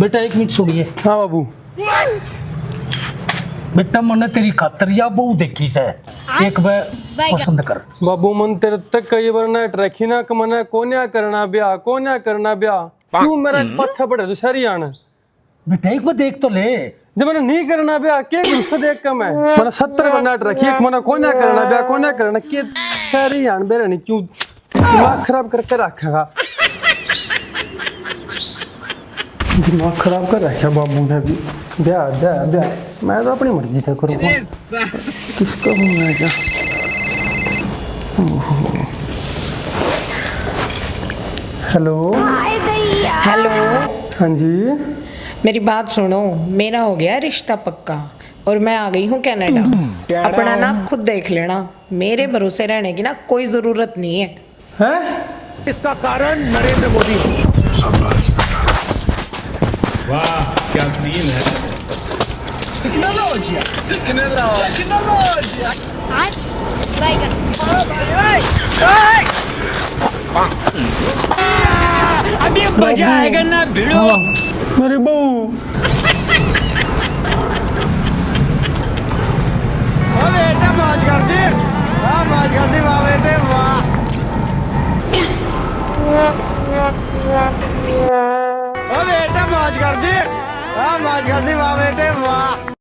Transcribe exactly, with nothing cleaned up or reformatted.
बेटा, एक मिनट सुनिए। हाँ बाबू। बेटा, मैंने तेरी खातर या बहू देखी से, एक बार पसंद कर। बाबू, मन तेरे तक कई बार नट रखी ना कि मने कोन्या करना ब्याह, कोन्या करना ब्याह। क्यों मेरा पाछा पड़े तू सारी आन? बेटा, एक बार देख तो ले। जब मैंने नहीं करना ब्याह, के करूँ उसको देख के मैं? मैंने सत्तर बार नट रखी, एक मैंने कोन्या करना ब्याह, कोन्या करना, के सारी आन बेरा नहीं, क्यों दिमाग खराब करके रखेगा? दिमाग खराब कर रखा बाबू ने भी। ब्याह, ब्याह, ब्याह। मैं तो अपनी मर्जी से करूँगा। किसका फोन आया? ओहो। हेलो। हेलो। हाँ जी। मेरी बात सुनो, मेरा हो गया रिश्ता पक्का और मैं आ गई हूँ कनाडा। अपना नाम खुद देख लेना, मेरे भरोसे रहने की ना कोई जरूरत नहीं है। हैं? इसका कारण नरेंद्र मोदी है। शाबाश बेटा। वाह, क्या सीन है। Technology, technology, technology. आज बैगन। अभी मजा आएगा ना भिड़ो। हाँ, मेरी बहू। वाह बेटा, मौज कर दी। वाह, मौज कर दी, वाह बेटे, वाह। वाह बेटा, मौज कर दी। वाह, मौज कर दी, वाह बेटे, वाह।